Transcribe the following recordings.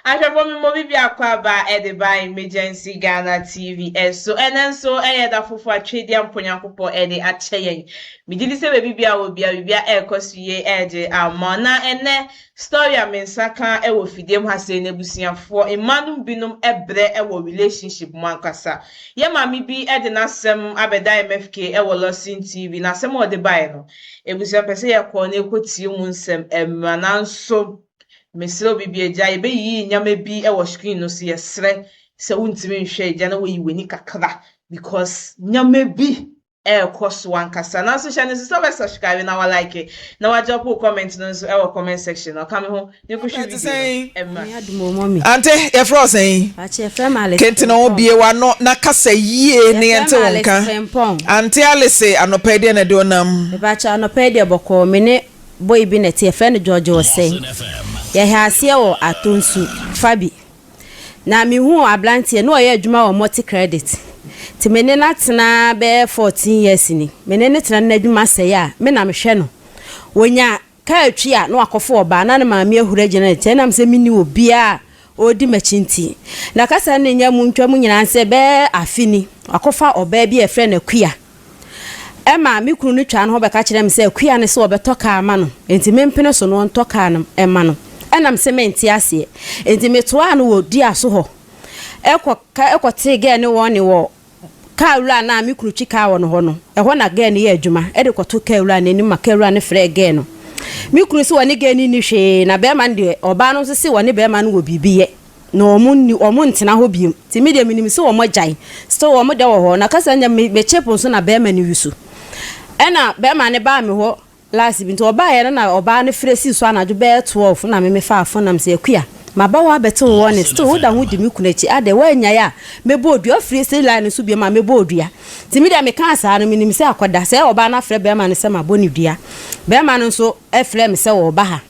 Ahwɛfoɔ me mo bibi akɔ aba ɛde ba Emergency Ghana TV ɛso. Ɛnɛ nso ɛyɛ da foforɔ a Twedeɛ mpo Nyankopɔn ɛde akyɛ yɛn. Megye di sɛ baabi bia wɔ bia bibia ɛrekɔ so yie ɛde ama. Na ɛnɛ story a me nsa ka ɛwɔ fidie mu ha sei no, abusuafoɔ, mmaa nom binom ɛbrɛ ɛwɔ relationship mu ankasa. Yɛ maame bi ɛde n'asɛm abɛda MFK ɛwɔ Lawson TV. Na asɛm a ɔde baeɛ no, abusua, pɛ sɛ yɛkɔ na yɛkɔtie mu nsɛm ɛmma. Nanso mesrɛ obi bi, agya, yɛbɛyiyi nneɛma bi wɔ screen no so. Yɛsrɛ sɛ wontumi nhwɛ, agya, na woyi w'ani kakra because nneɛma bi ɛrekɔ so ankasa. Nanso hyɛ no nso sɛ wobɛsubscribe na walike na wadrop wo comment no nso ɛwɔ comment section na ɔka me ho ne kɔhwɛ video no ɛmra. Ante, yɛfrɛ wo sɛn? Kente na wo bie w'ano na kasa yie ne yɛnte wo nka. Ante Alice, anɔpa yi deɛ na ɛde ɔnam? Mepakyɛ, anɔpa yi deɛ bɔkɔɔ. Me ne boy bi na ɛte, yɛfrɛ no George Osei. Yɛhɛ aseɛ wɔ Atonsu Fabi. Na mehu aberanteɛ na ɔyɛ adwuma wɔ Multi Credit. Nti me ne no atena bɛyɛ 14 years ni. Me ne no tena no n'adwuma sɛe a, me na mehwɛ no. Wɔnya kaa twi a na wakɔfo ɔbaa na ne maame ahuru agyina ne nkyɛn nam sɛ menni obiara a ɔredi m'akyi nti. Na kasa no nya mu ntwa mu nyinaa sɛ bɛyɛ afe ni, wakɔfa ɔbaa bi a yɛfrɛ no Akua. Ɛma me kunu no twa ne ho bɛka kyerɛ me sɛ Akua no sɛ ɔbɛtɔ kaa ma no, nti mempene so no ɔntɔ kaa no ma no. Ɛnam sɛ mente aseɛ. Nti metoaa no wɔ dua so hɔ. Ɛkɔ ɛkɔtee girl ne wɔn ne wɔ kaa wura no a me kunu twi kaa wɔ no hɔ no. Ɛhɔ na girl no yɛ adwuma ɛde kɔto kaa wura no anim ma kaa wura no frɛɛ girl no. Me kunu sɛ wɔne girl no nni hwee, na bɛrima no deɛ, ɔbaa no nso se wɔne bɛrima no wɔ biribi yɛ na wɔn nni wɔn ntena hɔ biom. Nti me deɛ menim sɛ wɔn agyae. Still wɔn dɛ wɔ hɔ. Na kasa nyɛ me me chip nso na bɛrima no use. Ɛna bɛrima no baa me hɔ last bi, nti ɔbaeɛ no na ɔbaa no frɛ sii so anadwo bɛyɛ 12 na me mefaa phone nam sɛ, "Akua, maba hɔ abɛte wo warning, still woda ho di me kunu akyi adɛ? Woanyae a mɛbɔ odua. Wofiri sɛ line no so biom a, mɛbɔ odua." Nti me deɛ mekaa saa no, menim sɛ akɔda sɛ ɔbaa no afrɛ bɛrima no sɛ mabɔ ne dua. Bɛrima no nso frɛ me sɛ wɔreba ha.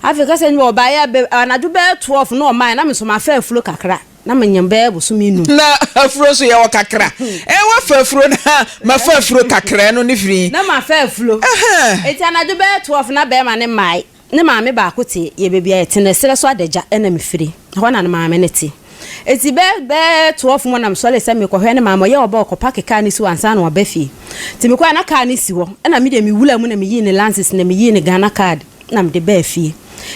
Afei kasa nyɛ ɔbaeɛ anadwo bɛyɛ 12 na ɔmaeɛ, na me nso mafa afuro kakra na menyam bɛyɛ bosome 5. Na afuro nso yɛwɔ kakra. Wafa afuro na mafa afuro kakra no ne firi. Na mafa afuro. Enti anadwo bɛyɛ 12 na bɛrima ne mmae. Ne maame baako te yɛ baabi a yɛte no, ɛserɛ so adagya ɛna mefiri. Ɛhɔ na ne maame no te. Enti bɛyɛ 12 mu na mesɔre sɛ mekɔhwɛ ne maame. Ɔyɛ ɔba ɔkɔpa kaa no si hɔ ansa na waba fie. Nti mekɔɛ na kaa no si hɔ. Ɛna me deɛ mewura mu na meyii ne license na meyii ne Ghana card na mede baa fie.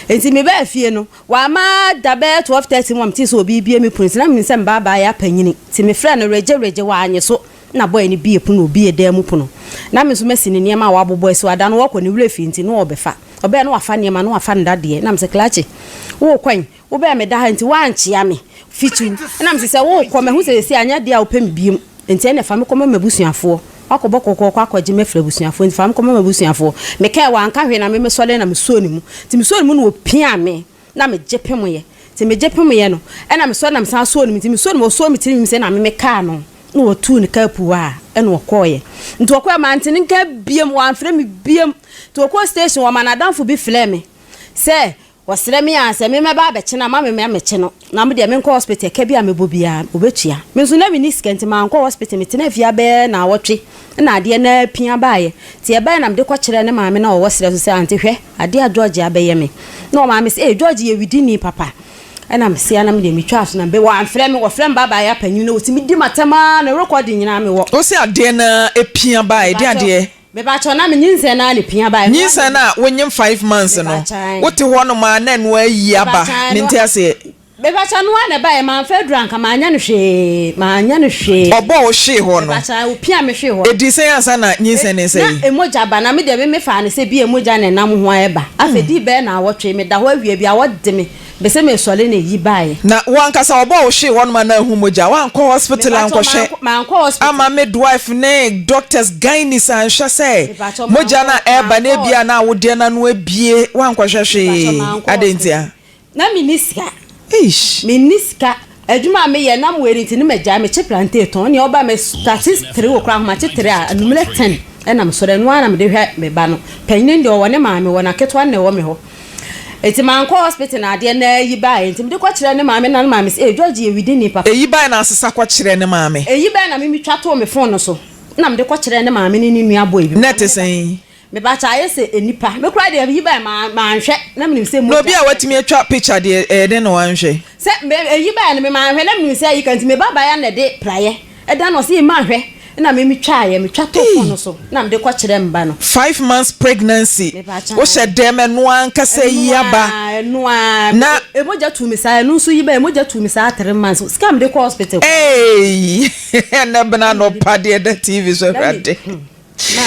Enti mebaa fie no, wama da bɛyɛ 12:30 mu a metee sɛ obi bie me pono, nti na menim sɛ mbaabaa yɛ apanyini. Nti mefrɛ no regye regye, wanye so, na boy no bie pono, obie dan mu pono. Na me nso masi ne nneɛma a wabobɔ asi hɔ ada no wɔkɔ ne werɛ fi nti na ɔrebɛfa. Ɔbɛɛ na wafa nneɛma na wafa ne dadeɛ. Na mesɛ, "Klakye, worekɔ yi, wobɛɛ me da ha nti woankyea me fitiw." Ɛna mesɛ, "Sɛ worekɔ, mahu sɛ seesei anyɛ adeɛ a wopɛ me biom. Nti ɛnna fa me kɔma m'abusuafoɔ. Wakɔbɔ kɔkɔɔkɔ akɔgye me afiri abusuafoɔ, nti fa me kɔma m'abusuafoɔ." Mekae, wanka hwee, na me mesɔre na mesɔɔ ne mu. Nti mesɔɔ ne mu na ɔpiaa me na megye pemoeɛ. Nti megye pemoeɛ no, ɛna mesɔre na mesan sɔɔ ne mu. Nti mesɔɔ ne mu, ɔsɔɔ me tirinwi mu sɛ na me mekaa no na ɔtuu ne kaa puwaa ɛna ɔkɔɔeɛ. Nti ɔkɔɔeɛ, mante ne nka biom, wamfrɛ me biom. Nti ɔkɔɔ station, ɔma n'adamfo bi frɛɛ me sɛ wɔsrɛ me a sɛ me mɛba abɛkye no a, ma me mɛmɛkye no, na me deɛ menkɔ hospital, ɛka bi a mɛbɔ biara ɔbɛtua. Me nso na menni sika nti mankɔ hospital. Metenaa fie abɛyɛ naawɔtwe na adeɛ no ara pia baeɛ. Nti ɛbaeɛ na mede kɔkyerɛɛ ne maame na ɔwɔ serɛ so sɛ, "Aunty, hwɛ adeɛ a George abɛyɛ me." Na ɔmaame sɛ, "Ee, George yɛ widini papa." Ɛna mesea na medeɛ metwaa so na mebɛ wɔamfrɛ me. Wɔfrɛ me baabaa yɛ apanyini na wɔtumi di m'atɛm ara na rekɔde nyinaa mewɔ. Wo se adeɛ no ara pia baeɛ, deɛ adeɛ? Mepakyɛw, na me nyinsɛn no ara na epia bae. Nyinsɛn no a wonyem 5 months no, wote hɔ nom a na ɛno ayi aba? Mente aseɛ. Mepakyɛw, no ara na ɛbaeɛ. Mamfa aduru anka, manyɛ no hwee, manyɛ no hwee. Ɔbɔɔ wo hwee hɔ no? Mepakyɛw, opia me hwee hɔ. Ɛdii sɛn ansa na nyinsɛn no sɛe? Na mogya ba, na me deɛ me mefaa no sɛ bi a mogya na ɛnam ho a ɛba. Afei dii bɛyɛ naawɔtwe, meda hɔ awia bi a wɔde me, mese mesɔre na eyi baeɛ. Na wo ankasa wɔbɔɔ wo hwee hɔ nom a na ahu mogya? Woankɔ hospital ankɔhwɛ? Mepakyɛw, mankɔ hospital. Ama midwife ne doctors, gynaes anhwɛ sɛ Mepakyɛw, mogya no a ɛreba no mankɔ ebia na awodeɛ no ano abue? Woankɔhwɛ Mepakyɛw, hwee? mankɔ Adɛn hospital. ntia? Na menni sika. Eish. Menni sika. Adwuma a meyɛ nam wei nti ne magyae. Mekye plantain tɔn. Nea ɔba me starte 3 wɔ koraa ahomakye 3 a, anwummerɛ 10 ɛna mesɔre. Ɛno ara na mede hwɛ me ba no. Panyini deɛ ɔwɔ ne maame hɔ, na ketewa no na ɛwɔ me hɔ. Nti mankɔ hospital na adeɛ no ayi baeɛ. Nti mede kɔkyerɛɛ ne maame na ne maame sɛ, "Ee, George yɛ widini papa." Eyi baeɛ na asesa kɔkyerɛɛ ne maame? Eyi baeɛ na me metwa too me phone no so na mede kɔkyerɛɛ ne maame ne ne nua boy bi. Na ɛte sɛn? Mepakyɛ ayɛ sɛ nnipa. Me koraa deɛ yi bae ma manhwɛ na menim sɛ Na mogya. obi a watumi atwa picture deɛ ɛyɛ dɛn na wanhwɛ? Sɛ me eyi bae no me manhwɛ na menim sɛ ayi ka nti me ba bae a na ɛde praeɛ ɛda no ɔse yi manhwɛ na me metwaeɛ metwa too phone no Ei! so na mede kɔ kyerɛ me ba no. 5 months pregnancy Mepakyɛ wohyɛ ae. dɛm ɛno ankasa Ɛno yi aba ara ɛno ara na. Mogya tuu me saa ɛno nso yi bae mogya tuu me saa 3 months sika a mede kɔ hospital koraa. Eii ɛnɛ bena Na mede anɔpa deɛ ɛda TV so na me awurade. hmm ma.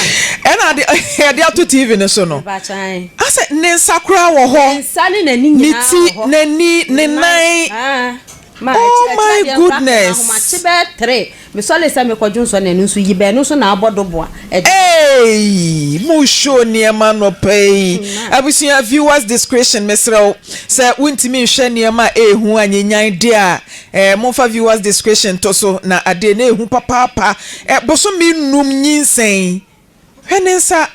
Ɛna ade yɛde ato TV no so no Mepakyɛ ae. asɛ ne nsa koraa wɔ Ne hɔ nsa ne n'ani ne nyinaa ti wɔ hɔ. n'ani Ne ne nan nan ah ma oh ɛkyerɛ my deɛ nso afei goodness. ahomakye bɛyɛ 3 mesɔre sɛ mekɔdwo nsɔ na ɛno nso yi bɛn ɛno nso na abɔ doboa ɛde ba. Eii mo show nneɛma anɔpa yi Ma. abusua viewers discretion mesrɛ wo sɛ wontumi nhwɛ nneɛma a ɛɛhu anyenyan deɛ a eh momfa viewers discretion to so na adeɛ no ɛɛhu papaapa eh bosome num nyinsɛn hwɛ ne nsa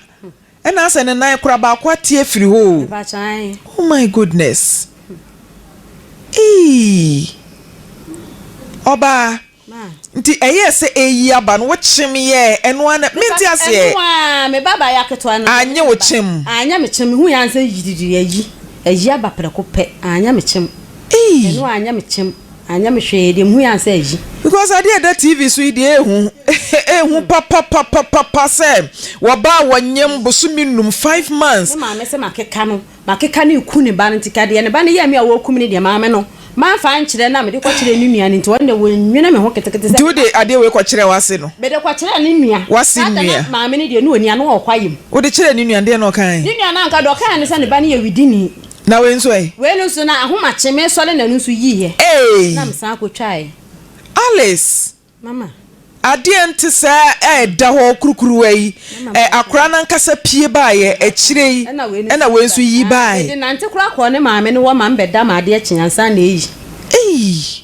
ɛna asɛ ne nan kora baako ate afiri hɔ o Mepakyɛ ae. oh my goodness eii ɔbaa Ma. Nti ɛyɛɛ sɛ ɛreyi aba no wo kyem yɛɛ ɛno ara na mente Mepa aseɛ. ɛno ara me ba baeɛ aketewa no deɛ Anyɛ ne wo ba kyem. anyɛ me kyem mehu yɛ ara sɛ yiriri ayi ayi aba prɛko pɛ anyɛ me kyem Ei. ɛno anyɛ me kyem anyɛ me hwee deɛ mehu yɛ ara sɛ ayi. Because adeɛ a ɛda TV so yi deɛ ɛhu ɛhu papapapapa sɛ wɔbaa wɔnyem bosome num 5 months. Me maame sɛ makeka no Makeka no reku ne ba no nti, ka deɛ ne ba no yɛɛ me a ɔreku me no deɛ, maame no, mamfa ankyerɛ no a mede kɔkyerɛɛ ne nua no nti, ɔno deɛ wannwene me ho ketekete sɛ Nti me wode ba no. adeɛ wei kɔkyerɛɛ w'ase no? Mede kɔkyerɛɛ ne nua. W'ase Saa da nua? na maame no deɛ, na ɔnni ano wɔ kwaeɛ mu. Wode kyerɛɛ ne nua no, deɛn na ɔkae? Ne nua no anka, deɛ ɔkaeɛ ne sɛ ne ba no yɛ widini. Na wei nso ɛ? Wei no nso, na ahomakye, mesɔre na ɛno nso yiiɛ, Eei! na mesan kɔtwaeɛ. Alice! Mama. Adeɛ nte saa a ɛda hɔ kurukuruwa yi, ɛ, akwadaa no ankasa pue baeɛ akyire yi, ɛna wei nso yi baeɛ. Mede nante koraa kɔɔ ne maame no hɔ ma mbɛda ma adeɛ kye ansa na eyi. Ei!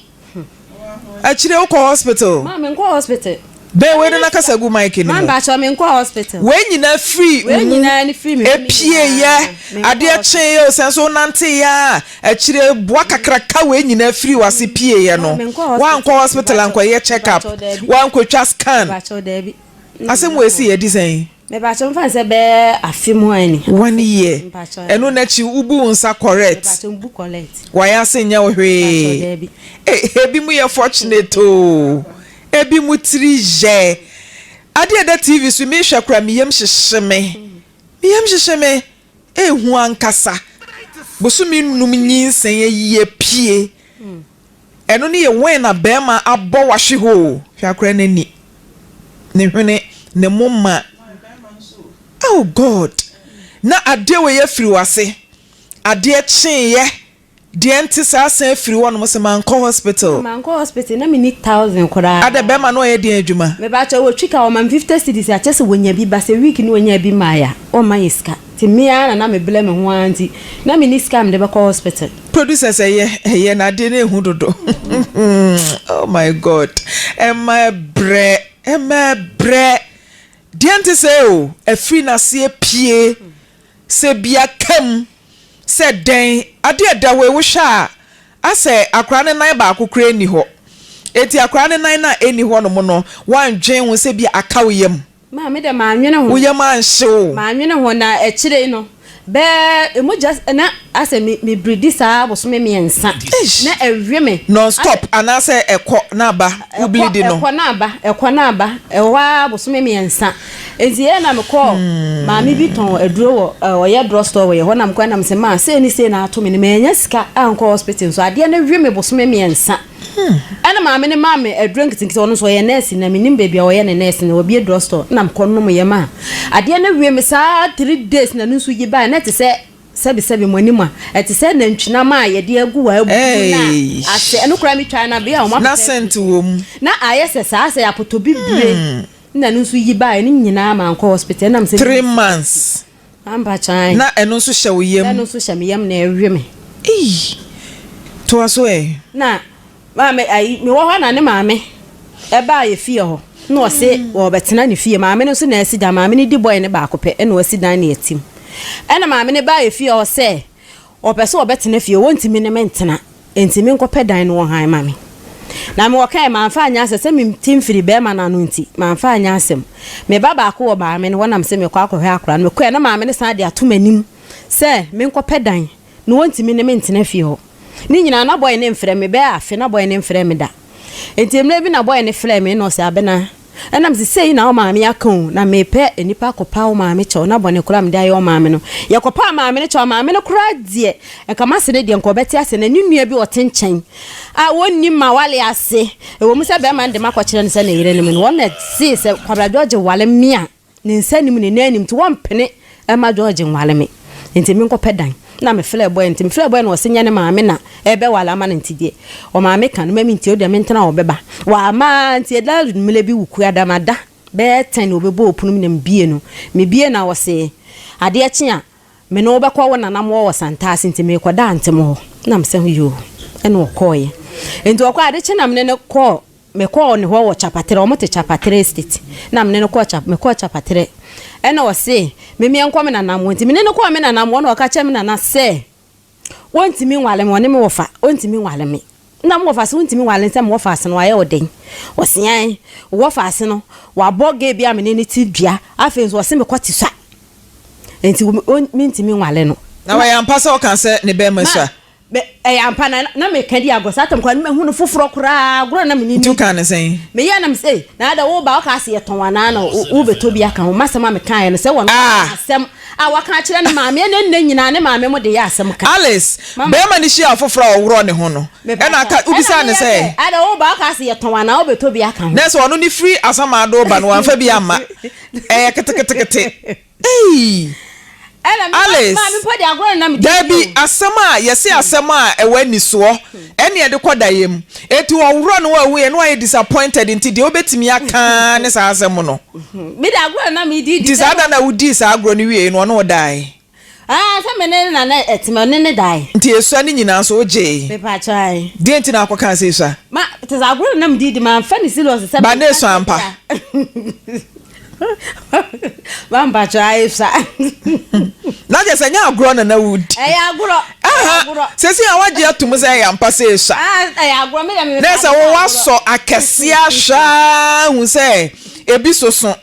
Akyire wokɔ hospital? Ma menkɔ hospital. Bɛn wei no na kasa gu mic no Ma mu. mpakyɛw menkɔ hospital. Wei nyinaa firi Wei wo mu nyinaa ne firi me mu epieeɛ, nyinaa. Menkɔ adeɛ hospital. kyeeɛ o, sɛ nso wonanteeɛ a, akyire boa kakraka wei nyinaa firi w'ase pieeɛ Ma no, menkɔ hospital. woankɔ hospital Mepakyɛw ankɔyɛ check up, mepakyɛw daabi. woankɔtwa scan. Mepakyɛw daabi. Na Asɛm menkɔ wei si yɛ di sɛn? Mepakyɛw mfa no sɛ bɛyɛ afe mu ani. One year. Mepakyɛw Ɛno n'akyi wobu wo nsa correct. Mepakyɛw mbu correct. Wayɛ ase nyɛ wo Mepakyɛw hwee. daabi. Eh, ebi mu yɛ fortunate o. Ebi mu tiri yɛ. Adeɛ a ɛda TV so yi, mehwɛ koraa me yam hyehye me. Me yam hyehye me. Ehu ankasa. Bosome nnum nyinsɛn ayi apue. Ɛno ne yɛ when na bɛrima abɔ wahwe hɔ o. Hwɛ akora n'ani, ne hwene, ne moma. Oh God! Na adeɛ wei afiri w'ase. Adeɛ kyeeɛ. Deɛ nte saa san firi hɔ nom sɛ mankɔ hospital. Mankɔ hospital na menni thousand koraa. Adɛ bɛrima no ɔyɛ deɛn adwuma? Mepakyɛw wɔtwi ka wɔma me 50 cedis a kyɛsɛ wɔnya bi ba sɛ week no wɔnya bi mae a wɔmma yɛ sika nti me ara na na me blɛ me ho ara nti na menni sika a mede bɛkɔ hospital. Producers ɛyɛ ɛyɛ na adeɛ no ɛhu dodo oh my God ɛma ɛbrɛ ɛma ɛbrɛ deɛ nte sɛ o ɛfiri n'aseɛ pie sɛ bia kam sɛ dɛn adeɛ ɛda hɔ yi wohwɛ a asɛ akwadaa no nan baako koraa nni hɔ enti akwadaa no nan no a ɛnni hɔ nom no woandwen ho sɛ bia aka wo yam Maa me dɛ mannwene ho. Wo yam anhye wo. Mannwene ho na akyire yi no bɛɛ mogya na asɛ me me biridi saa bosome mmiɛnsa na ɛwe me. Non stop anaasɛ ɛkɔ na aba wo bleedi no. Ɛkɔ na aba ɛkɔ na aba ɛwɔ hɔ ara bosome mmiɛnsa nti yɛ na mekɔɔ maame bi tɔn aduro wɔ ɔyɛ drug store wɔ yɛ hɔ na mekɔ na mesɛ maa sei ne sei na ato me no mannya sika ankɔ hospital nso adeɛ no we me bosome mmiɛnsa. Ɛna maame no maa me aduro nketenkete, ɔno nso ɔyɛ nurse na menim baabi a ɔyɛ ne nurse no, wabue drug store na mekɔ nom yɛ maa adeɛ no wee me saa 3 days na no nso yi baeɛ na ɛte sɛ sɛbesɛbe mo anim a ɛte sɛ nantwinam a yɛde agu hɔ abu na asɛ ɛno koraa metwae na bea a wɔn Na scent wɔ mu. Na ayɛ sɛ saa sɛ apotɔ bibire na no nso yi baeɛ ne nyinaa mankɔ hospital ɛnam sɛ 3 months. Ampa kyan. Na ɛno nso hyɛ wo yam. Na ɛno nso hyɛ me yam na ɛwe me. Ei! Toa so ɛ. Na maame ayi mewɔ hɔ na ne maame ɛbaa yɛ fie hɔ na ɔse ɔbɛtena ne fie maame no nso na asi dan maame no di boy no baako pɛ ɛna wasi dan ne atim ɛna maame no baa yɛ fie hɔ sɛ ɔpɛ sɛ ɔbɛtena fie wɔntumi ne me ntena nti menkɔpɛ dan no wɔ han ma me. Na mewɔ kae, mamfa anyɛ asɛm, sɛ mente mfiri bɛrima no ano nti, mamfa anyɛ asɛm. Me ba baako wɔ maame no hɔ na mese mekɔ akɔhwɛ akwadaa no. Mekɔɛ na maame no san de ato m'anim sɛ menkɔpɛ dan na wɔntumi ne me ntena fie hɔ. Ne nyinaa na bɔe no mfrɛ me, bɛyɛ afe na bɔe no mfrɛ me da. Enti mmerɛ bi na bɔe no frɛɛ me na ɔse, Abena, ɛna mese, sei na wo maame aka o, na mepɛ nnipa akɔpa wo maame kyɛw na bɔne koraa a mede ayɛ wo maame no. Yɛkɔpaa maame no kyɛw a, maame no koraa deɛ, nka m'ase no deɛ nka ɔbɛte ase, na ne nua bi ɔte nkyɛn a ɔnnim m'awale ase. Ɛwɔ mu sɛ bɛrima no de makɔkyerɛ no sɛ ne yere ne me no, wɔn na ɛsee sɛ Kwabena George wale me a, Ne nsa nnim, ne nan nnim nti wɔmpene mma George nware me. Nti menkɔpɛ dan. Na mefrɛɛ boy no, nti mefrɛɛ boy no ɔse nyɛ ne maame na ɛrebɛware ama no nti deɛ ɔmaame ka no ma mentie, wodeɛ mentena hɔ ɔbɛba. Wamma ara nti ɛda mmerɛ bi Wukuada mada bɛyɛ ten na ɔbɛbɔɔ pono mu na mebie no. Mebie no a ɔse adeɛ kye a me ne wo bɛkɔ wo nana mo hɔ wɔ Santase nti merekɔda ante mo hɔ. Na mesɛ yoo ɛna ɔkɔeɛ. Nti ɔkɔɛ ade kye na mene no kɔɔ Mekɔɔ ne hɔ wɔ Kyapatere, wɔte Kyapatere Estate, na me ne no kɔɔ Kya, mekɔɔ Kyapatere. Ɛna ɔse me meɛnkɔ me nana hɔ, nti me ne no kɔɔ me nana hɔ na ɔka kyerɛɛ me nana sɛ ɔntumi nwale me, ɔne me wɔfa, ɔntumi nwale me. Na me wɔfa se wontumi nwale no sɛ me wɔfa ase no wayɛ wo dɛn? Ɔse ae, wo wɔfa ase no wabɔ girl bi a me ne no te dua, afei nso ɔse mekɔ te sua, nti mentumi nwale no. Na wayɛ ampa sɛ ɔka sɛ ne bɛɛma sua? Me, ɛyɛ ampa, na na meka di agorɔ saa tam koraa, na mahu no foforɔ koraa, agorɔ a na me ne Nti wokaa no sɛn? Meyɛɛ na mese, ei, na adɛ woba wokaa se yɛtɔn anaa na wobɛtɔ bi aka ho? M'asɛm a mekaeɛ no, sɛ wɔno Ah! asɛm a waka akyerɛ ne maame, ɛnɛ nna nyinaa ne maame mo de yɛ asɛm ka. Alice, Mama. bɛrima no hyiaa ɔfoforɔ a ɔworɔɔ ne ho no, Mepa ɛna kyɛw. aka, Ɛna wobisaa no meyɛ sɛ? sɛ, adɛ woba wokaa se yɛtɔn anaa wobɛtɔ bi aka ho? Na sɛ ɔno ne firi Asamando reba no, wamfa bi amma. Ɛyɛ keteketekete. Ei! Alice, Dabi, asɛm a yɛse asɛm a ɛwɔ anisoɔ ɛne ɛde kɔ daeɛ mu. Enti ɔworɔ ne ho a ɔhuiɛ no wayɛ disappointed nti deɛ wobɛtumi aka ara ne saa asɛm no. Nti saa da no a wodii saa agorɔ no wieeɛ no ɔne wo daeɛ? Ah, sɛ me ne no na na ɛte me ɔne no dae. Nti esua no nyinaa nso wogyee? Mepakyɛw ae. Deɛ nti na akɔkaa sɛ esua? Ma, te sɛ agorɔ na na mede di, mamfa no serious sɛ Ba na esua ampa? Ma mpakyɛw ae esua. Na kyerɛ sɛ ɛnyɛ agorɔ na na wodi. Ɛyɛ agorɔ, ɛyɛ agorɔ. Seesei a woagye atom sɛ ɛyɛ ampa sɛ esua. Ah, ɛyɛ agorɔ, me deɛ me Na sɛ wo woasɔ akɛseɛ ahwɛ ara hu sɛ ebi soso.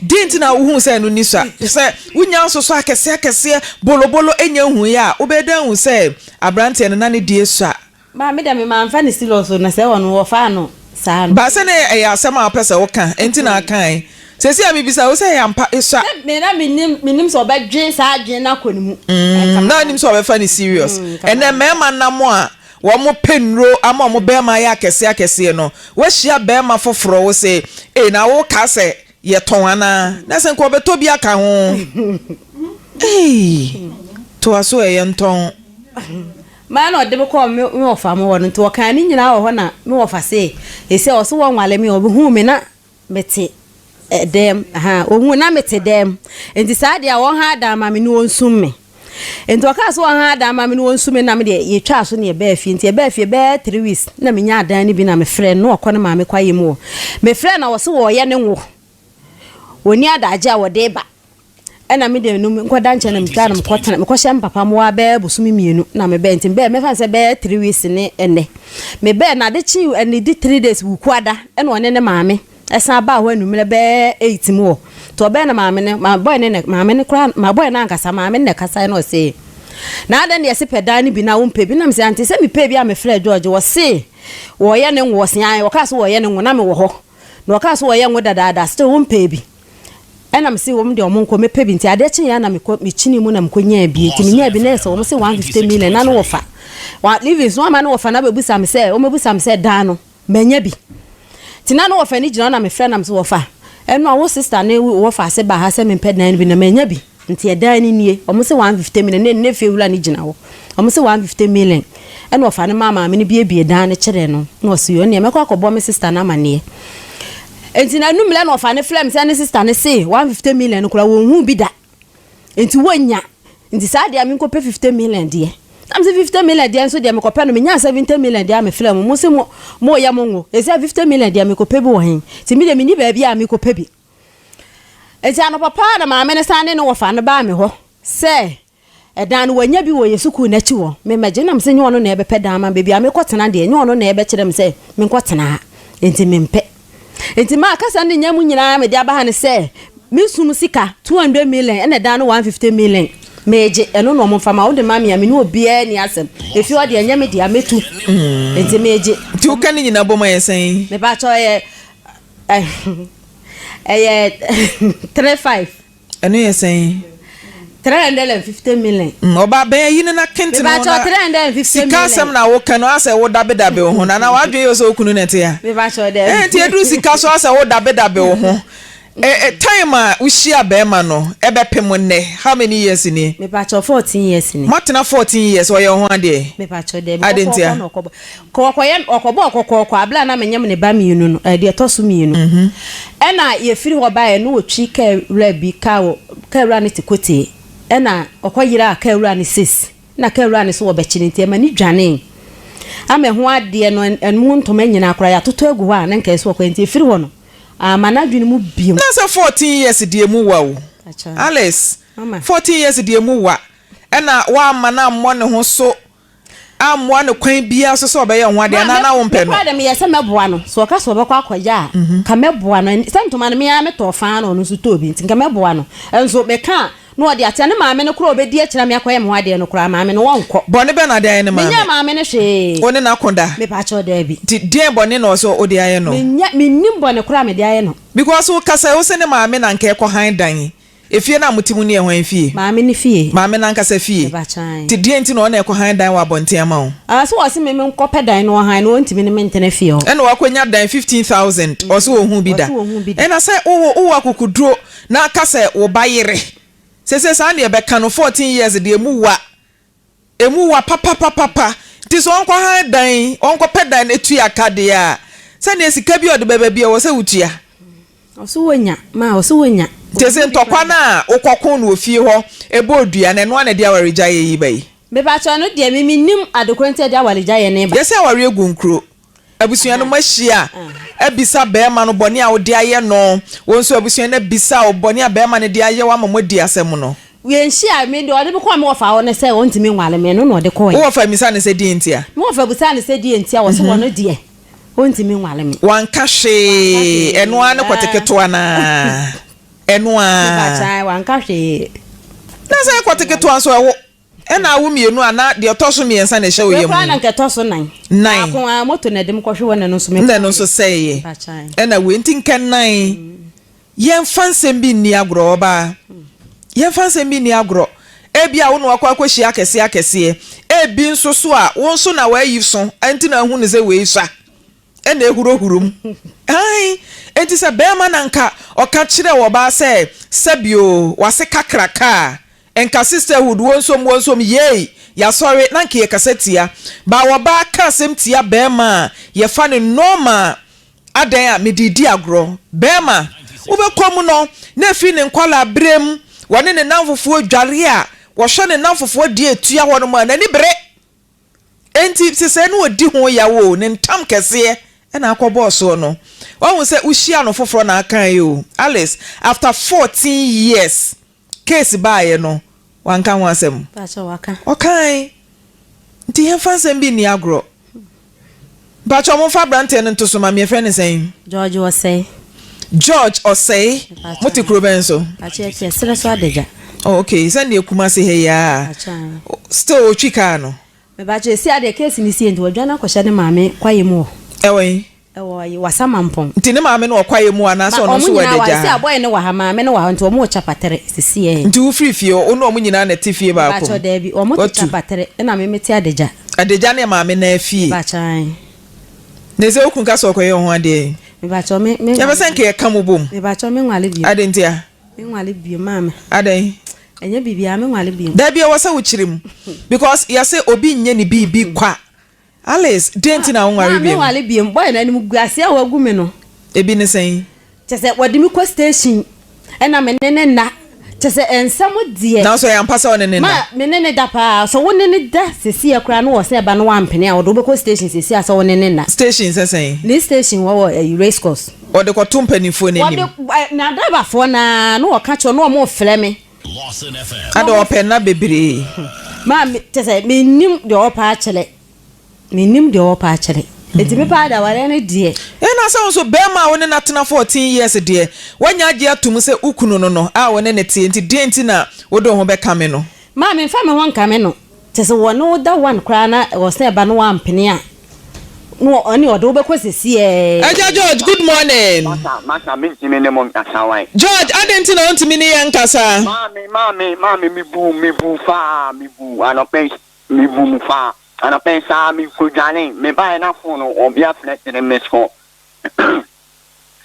Deɛn nti na wohuu sɛ ɛno nni sua? Sɛ wonya nsosɔ akɛseɛ akɛseɛ bolobolo nya nhuiɛ a, wobɛyɛ dɛn ahu sɛ aberanteɛ no na ne deɛ sua? Maa me deɛ me manfa no serious o na sɛ ɔno wɔfaa no saa no. Ba sɛ na ɛyɛ asɛm a wopɛ sɛ woka nti na wokae. Seesei a mebisa wo sɛ ɛyɛ ampa esua? Sɛ me na mennim mennim sɛ ɔbɛdwen saa adwene no akɔ ne mu. Mm, na wonim sɛ ɔbɛfa no serious. Ɛnnɛ mmarima nam a wɔpɛ nnuro ama wɔn barima ayɛ akɛseɛ akɛseɛ no, woahyia barima foforɔ wo se, ei na woka sɛ yɛtɔn anaa? Na sɛ nka ɔbɛtɔ bi aka ho. Ei, toa so ɛ, yɛntɔn. Maa na ɔde me kɔɔ me me wɔfa mo hɔ no, nti wɔkaa ne nyinaa wɔ hɔ na me wɔfa se, ese ɔse wɔnwale me, ɔbɛhuu me na Mete dɛm, ahaa, ohuu na mete dɛm. Nti saa deɛ a wɔnha dan ma me ne wɔnsum me. Nti ɔkaa sɛ wɔnha dan ma me ne wɔnsum me na me deɛ yɛtwaa so ne yɛbaa fie. Nti yɛbaa fie bɛyɛ 3 weeks na menyaa dan no bi na mefrɛ no na ɔkɔ ne maame kwaeɛ mu hɔ. Mefrɛ no na ɔse wɔreyɛ ne ngo. Wɔnni adagye a wɔde ba. Ɛna me deɛ no menkɔda nkyɛn na metwaa no mekɔtena mekɔhyɛ me papa mmoa bɛyɛ bosome mmienu na mebɛɛ nti mebɛɛ mɛfa no sɛ bɛyɛ 3 weeks ne ɛnɛ mebɛɛ na ade kye ɛne di 3 days wukuada ɛna ɔne ne maame ɛsan baa hɔ anwummerɛ bɛyɛ 8 mu hɔ nti ɔbɛɛ na maame ne ma bɔyɛ ne ne maame ne koraa ma bɔyɛ no ankasa maame ne na ɛkasaeɛ na ɔse na adɛn na yɛse pɛ dan no bi na wompɛ bi na mesɛ ante sɛ mepɛ bi a mefrɛɛ George wɔse wɔyɛ ne ngo ɔse ae wɔkaa sɛ wɔyɛ ne ngo na mewɔ hɔ na ɔkaa sɛ wɔyɛ ngo dadaada still wompɛ bi Ɛna mese wɔn deɛ wɔn nkɔ mɛpɛ bi nti adeɛ kyeeɛ a na mekɔ mekyinii mu na mekɔ nyaa bi nti menyaa bi na ɛsɛ wɔn se 150 million na ne wɔfa wa livings no ama ne wɔfa no abɛbusa me sɛ wɔn abɛbusa me sɛ dan no manya bi nti na ne wɔfa no gyina hɔ na mefrɛ na mese wɔfa ɛno a wo sister ne wɔfa ase ba ha sɛ mempɛ dan no bi na manya bi Nti ɛdan no nie, wɔn se 150 million, na ne fie wura no gyina hɔ, wɔn se 150 million, ɛna ɔfa no maa maame no biebie dan no kyerɛɛ no, na ɔse yoo ɛneɛ mɛkɔ akɔbɔ me sister no amaneɛ. Nti na anummerɛ na ɔfa no frɛ me sɛ ne sister no se 150 million no koraa wɔnhuu bi da, nti wɔnnya, nti saa deɛ menkɔpɛ 50 million deɛ. Na mese 50 million deɛ nso deɛ mekɔpɛ no, menyaa 70 million deɛ a mefrɛ mo, mo se mo moyɛ mo ngo, ɛsɛ 50 million deɛ mekɔpɛ bi wɔ he, nti me deɛ menni baabi a mekɔpɛ bi. Enti anɔpa paa na maame no san ne ne wɔfa no baa me hɔ sɛ, Ɛdan no wanya bi wɔ yɛ sukuu no akyi hɔ. Me mɛgye na mese nyɛ ɔno na ɛbɛpɛ dan ama me. Baabi a mekɔtena deɛ, nyɛ ɔno na ɛbɛkyerɛ me sɛ menkɔtena ha. Enti mempɛ. Enti maa kasa no nya mu nyinaa mede aba ha ne sɛ, me sum sika 200 million ɛna ɛdan no 150 million megye, ɛno na wɔmfa ma. Wode ma me a, me ne obiara nni asɛm. Efie hɔ deɛ ɛnyɛ me dea, mɛtu. Enti megye. Nti woka ne nyinaa bom a ɛyɛ sɛn? Mepakyɛw ɛyɛ ɛyɛ 35. Ɛno yɛ sɛn? 350 million. Mm, ɔbaa bɛn ayi no na kente no na sika asɛm na woka no asɛ wo dabedabe wo ho na na wadwene yɛ sɛ okunu na ɛte ya. Eh, nti eduru sika so asɛ wo dabedabe wo ho. Eh, eh, time a wohyia bɛrima no ɛbɛpem nnɛ how many years ni? Mepakyɛw 14 years ni. Moatena 14 years ɔyɛ wo ho adeɛ? Mepakyɛw dɛbi. Ade ntia? Kɔkɔyɛ ɔkɔbɔɔ kɔkɔɔkɔ abere a na menyem ne ba mienu no, ɛɛ deɛ ɛtɔ so mienu. Ɛna yɛfiri hɔ baeɛ no ɔtwi kaa wura bi, kaa wɔ, kaa wura no te kotee. Ɛna ɔkɔ yeraa kaa wura no sis, ɛna kaa wura no so wɔbɛkye no nti ɛma no dwanee. Ama ɛho adeɛ no, ɛmu ntoma nyinaa koraa yɛatotɔ agu hɔ a na nka ɛsɛ ɔkɔ nti ɛfiri hɔ no, amma n'adwene mu bio. Na sɛ 14 years deɛ emu wa o. Alice, 14 years deɛ emu wa. Ɛna wamma no ammɔ ne ho so ammoa no kwan biara so sɛ ɔbɛyɛ wo ho adeɛ anaa na wompɛ no? Me koraa deɛ meyɛ sɛ mɛboa no. Sɛ ɔka sɛ ɔbɛkɔ akɔyɛ a, nka mɛboa no. Sɛ ntoma no me ara metɔɔ faa na ɔno nso tɔɔ bi nti nka mɛboa no. Nso meka a, na ɔde atea. Ne maame no koraa a ɔbɛdi akyire a me akɔyɛ me ho adeɛ no koraa, maame no ɔnkɔ. Bɔne bɛn na ɔde ayɛ ne maame? Menyɛɛ maame no hwee. Wo ne no ako da? Mepakyɛw, daabi. Nti deɛn bɔne na ɔsɛ wode ayɛ no? Menyɛ, mennim bɔne koraa a mede ayɛ no. Because wokasa yi, wo se ne maame na nka ɛkɔhan dan. Efie no a mote mu no yɛ hwan fie? Maame no fie. Maame no ankasa fie. Mepakyɛw. Nti deɛn nti na ɔno na ɛkɔhan dan wɔ abɔnten ama wo? Ah, so ɔse me menkɔpɛ dan na ɔhan no, ɔntumi ne me ntena fie hɔ. Ɛna wakɔnya dan 15,000, ɔse ɔnhuu bi da. Ɔse ɔnhuu bi da. Ɛna sɛ wowɔ wowɔ akokoduro na ka sɛ wo ba yere, seesei saa na yɛbɛka no, 14 years deɛ emu wa. Emu wa papapapapa. Nti sɛ ɔnkɔhan dan, ɔnkɔpɛ dan na tua ka deɛ a, sɛdeɛ sika bi a ɔde bɛba bi a ɛwɔ sɛ wotua. Ɔse wonya, ma ɔse wonya. Nti sɛ ntɔkwa no a wokɔko no wɔ fie hɔ bɔɔ dua no, ɛno ara na ɛde awaregyaeɛ yi ba yi? Mepakyɛw, ɛno deɛ me mennim adekorɔ nti a ɛde awaregyaeɛ no ba. Yɛse awareɛ gu nkuro. Abusua no moahyia abisa barima no bɔne a wode ayɛ no, wo nso abusua no abisa wo bɔne a barima no de ayɛ wo ama moadi asɛm no. Yɛnhyia, me deɛ ɔde me kɔɔ me wɔfa hɔ ne sɛ ɔntumi nware me, ɛno na ɔde kɔeɛ. Wo wɔfa mmisaa no sɛ deɛn ntia? Me wɔfa bisaa no sɛ deɛn ntia, ɔse ɔno deɛ ɔntumi nware me. Wanka hwee, ɛno ara ne kɔte ketewa no ara, ɛno ara. Mepakyɛw, wanka hwee. Na sɛ kɔte ketewa nso ɛwo. Ɛna awo mienu anaa deɛ ɔtɔ so miɛnsa na ɛhyɛ wo Wei yam koraa yi? na nka ɛtɔ so nan. Nan. Baako aa moto na ɛde me kɔhwe hɔ na ɛno nso me Na ɛno nso sɛeɛ. Mpakyɛw. Ɛna wei nti nka nan. Yɛnfa nsɛm bi nni agorɔ ɔbaa. Yɛnfa nsɛm bi nni agorɔ. Ebia wo na wakɔ akɔhyia akɛseɛ akɛseɛ. Ebi nso so a wo nso na w'ayi so nti na ahu no sɛ wei sua. Ɛna ɛhurohuro mu. Ae. Enti sɛ barima na nka ɔka kyerɛ ɔbaa sɛ sɛbi o w'ase kakraka a, nka sisterhood wonsom wonsom yei yasɔre na nka yɛkasa tia. But ɔbaa ka asɛm tia barima a, yɛfa no normal. Adɛn a mede redi agorɔ? Barima, wobɛkɔ mu no na ɛfiri ne nkwadaa berɛ mu wɔne ne nnamfofoɔ dware a, wɔhwɛ ne nnamfofoɔ deɛ ɛtua hɔnom a, n'ani bere. Enti sesɛɛ na ɔdi ho yaw oo, ne ntam kɛseɛ na akɔbɔɔ soɔ no. Wahu sɛ wohyia no foforɔ na akaeɛ oo. Alice, after 14 years, case baeɛ no, wanka ho asɛm? Mpakyɛw, waka. Ɔkae. Nti yɛmfa nsɛm bi nni agorɔ. Mpakyɛw momfa abranteɛ no nto so ma me, yɛfrɛ no sɛn? George Osei. George Osei, mote kuro bɛn so? Mpakyɛw yɛte ɛserɛ so Adagya. Oh okay, sɛndeɛ Kumasi ha yi aa. Mpakyɛw. Still otwi kaa no? Mepakyɛw esi adeɛ case no sie nti wadwane akɔhyɛ ne maame kwaeɛ mu hɔ. Ɛwɔ he? Ɛwɔ ayi Wasamampɔn. Nti ne maame no wɔ kwaeɛ mu anaasɛ ɔno nso wɔ Ma ɔmo nyinaa wɔ ha, Adagya sɛ ha? abɔyɛ no wɔ ha, maame no wɔ ha nti ɔmo wɔ Kyapatere sisi ɛ. Nti wo firi fie hɔ, wo ne ɔmo nyinaa na ɛte fie baako mu? Mepakyɛw daabi, ɔmo te Watu? Kyapatere ɛna me mete Adagya. Adagya ne maame no ara fie? Mepakyɛw ae. Na ɛsɛ wo kunu ka sɛ ɔkɔyɛ wo ho adeɛ yi? Mepakyɛw me me Yɛpɛ sɛ nka yɛka mo bom. Mepakyɛw me nwale bio. Adɛn ntia? Me nwale bio maame. Adɛn? Ɛnyɛ biribiara me nwale bio. Dabi ɛwɔ sɛ wokyere mu because yɛse obi nyɛ ne biribi kwa. Alice, deɛn nti na wonware Maa biom? menware biom. Boy no animguaseɛ a wagu me no. Ebi ne sɛn? Kyerɛ sɛ wɔde me kɔ station ɛna me ne no nna. Kyerɛ sɛ nsɛm deɛ. Nanso ɛyɛ ampa sɛ wo ne no nna? Ma me ne no da paa. Sɛ wo ne no da seesei koraa na ɔsɛ ɛba na wampene a, ɔde wo bɛkɔ station seesei a sɛ wo ne no nna. Station sɛ sɛn? Ne station hɔ wɔ ɛyi race course. Wɔde kɔto mpanimfoɔ no anim? Wɔde, ɛ, n'adriverfoɔ no ara na wɔka kyerɛ wɔn na wɔrefrɛ me. Ada ɔpɛ nna bebree. Maame kyɛ sɛ mennim deɛ ɔpɛ akyerɛ. Mennim deɛ ɔpɛ akyerɛ. Enti me paa de awareɛ no deɛ. Ɛna sɛ wo nso barima a wo ne no atena 14 years deɛ woanya agye atom sɛ wo kunu no no a wo ne no teɛ nti deɛn nti na wode wo ho bɛkame no? Maame mfa me ho nkame no. Kyɛ sɛ wɔne wo da one koraa na ɔsɛ ba no wampene a na ɔne ɔde wo bɛkɔ sesiɛɛ. Agya George good morning. Masa masa mentumi ne mo nkasa wai. George adɛn nti na wontumi ne yɛn nkasa? Maame maame maame me buu me buu faa me buu anɔpa yi me buu mu faa anɔpa yi saa me kɔ dwane me baeɛ na phone no ɔbea frɛ kyerɛ me sɔ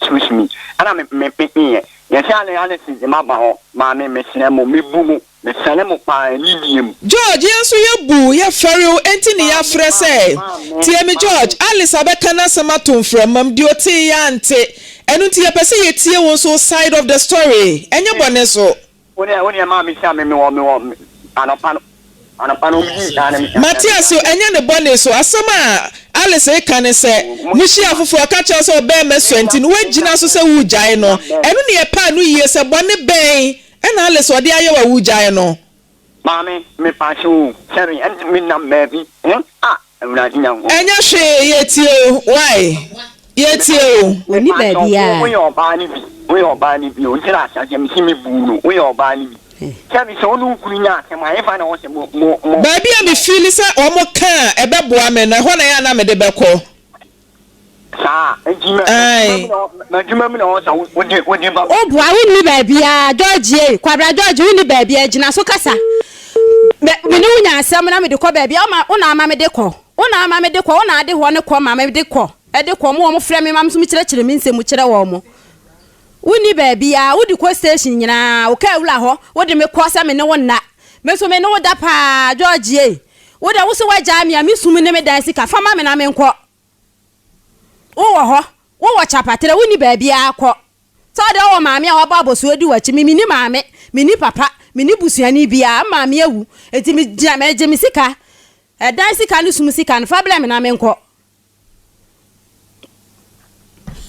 Excuse me ɛna me me pekeeɛ yɛsɛ ale ale si de maba hɔ maame mesrɛ mo me bu mo me sɛle mo paa ɛne nie mu. George yɛn nso yɛ bu yɛ fɛre wo enti ne Maame yɛafrɛ maame sɛ maame tie me George maame. Alice abɛka n'asɛm ato mframam deɛ ɔtee yɛ ante ɛno nti yɛpɛ sɛ yɛtie wo nso wo side of the story ɛnyɛ bɔne so. Wo deɛ wo deɛ maa me hyia me me wɔ me wɔ anɔpa no anɔpa no ɔmo dii saa na me hyia Mate ase o, ɛnyɛ ne bɔne so. Asɛm a Alice reka ne sɛ, muhyia afoforo a, ɔka kyerɛ wo sɛ ɔbarima sua nti no, woagyina so sɛ woregyae no. Ɛno ne ɛpɛ ano yie sɛ bɔne bɛn na Alice ɔde ayɛ wo a woregyae no? Maame me pakyɛ o sɛre ɛnti me nam baabi eh ah Awurade Nyankopɔn. Ɛnyɛ hwee, yɛretie o, wai, yɛretie o. Ɔnni Me pakyɛ wo baabiara. woyɛ ɔbaa no bi woyɛ ɔbaa no bi o nti na ahyɛaseɛ mese me buu no woyɛ ɔbaa no bi sɛbi sɛ wo ne wo kunu nya asɛm a ɛhefa na ɛwɔ sɛ mo mo mo. Baabi a me feeli sɛ wɔn ka a ɛbɛboa me no, ɛhɔ na ɛyɛ a na mede bɛkɔ. Saa nti ma Ae. m'adwuma mu na ɛwɔ sɛ wode wode ba. Wo boa wo nni baabiaa George ei Kwabra George wo nni baabiaa gyina so kasa Me me ne wo nya asɛm na mede kɔ baabi a wo ma wo na ama mede kɔ Wo na ama mede kɔ wo na ade hɔ no kɔ ma mede kɔ ɛde kɔ Mo wɔn frɛ me ma me nso me kyerɛkyerɛ me nsɛm mu kyerɛ wɔn mo Wo nni baabiaa wo de kɔ station nyinaa wo kaa wura hɔ wo de me kɔ sɛ me ne wo nna Me nso me ne wo da paa George ei Wo deɛ wo se woagyaa me a me sum ne me dan sika fa ma me na menkɔ Wowɔ hɔ, wowɔ kyapaterɛ, wonni baabiara kɔ. Sɛ wo deɛ wowɔ maame a wabɔ abɔsoɔ di w'akyi, me menni maame, menni papa, menni busuani biara, me maame awu, enti megyina, megye me sika, ɛdan sika ne sum sika no, fa brɛ me na menkɔ.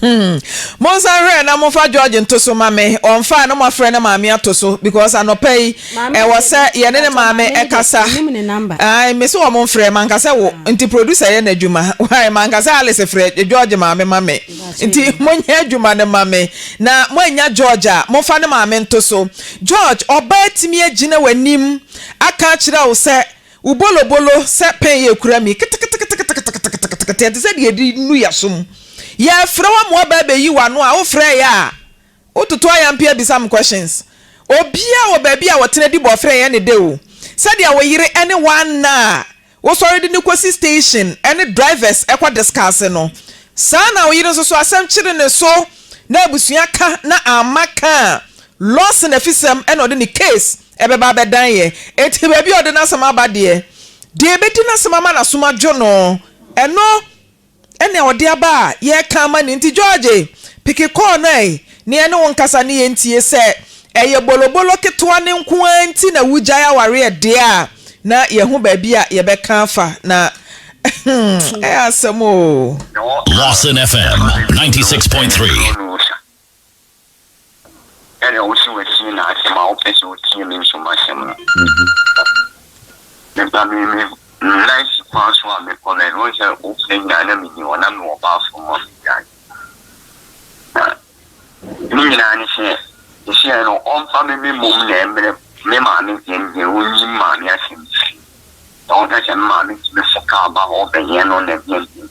Hmm. Monsan hwɛ na momfa George nto so ma me. Ɔmfa a na moafrɛ ne maame ato so because anɔpa yi ɛwɔ sɛ yɛne ne maame ɛkasa. Ae, me se wɔn mfrɛ, manka sɛ wo. Nti producer yɛ n'adwuma. Why, manka sɛ Alice frɛ George maame ma me. Nti monyɛ adwuma no ma me. Na moannya George a, momfa ne maame nto so. George, ɔbaa atumi agyina w'anim aka akyerɛ wo sɛ Wo bolobolo sɛ pɛn yɛ kura mi keteketeketeketekete ɛte sɛ deɛ yɛde nu yɛasom. Yɛfrɛ wo ama woaba abɛyi w'ano a wofrɛeɛ a wototo ayampe abisa me questions. Obiara wɔ baabi a ɔtena di bɔfrɛ yɛ ne dɛ o. Sɛdeɛ wo yere ne wo anna a wosɔre de no kɔsi station ne drivers kɔ discuss no saa na wo yere nso so asɛm kyere ne so na abusua ka na amma ka a Lawson afisɛm na ɔde ne case ɛbɛba abɛdan yɛ. Enti baabi a ɔde n'asɛm aba deɛ, deɛ ɛbɛdi n'asɛm ama n'asom adwo no, ɛno ne ɔde aba a yɛreka ama no. Nti George, peke kɔɔ no ɛ, na yɛne wo nkasa ne yɛntie. Sɛ ɛyɛ bolobolo ketewa no nko ara nti na wogyae awareɛ deɛ a, na yɛahu baabi a yɛbɛka afa. Na hmm, ɛyɛ asɛm o. Lawson FM 96.3. Sɛdeɛ wose watie n'asɛm a wopɛ sɛ ɔtie me nso m'asɛm no. Meba me me nan si kwan so a mekɔ baabi wohu sɛ wofrɛ nyinaa na menni hɔ na mewɔ bathroom a medware. Na ne nyinaa ne sɛ seesei no ɔmfa me me mmom na ɛmmerɛ me maame deɛ no deɛ ɔnyi me maame asɛm mfiri mu. Na ɔka sɛ me maame tumi fo kaa ba hɔ bɛyɛ no na ɛdeɛ deɛ.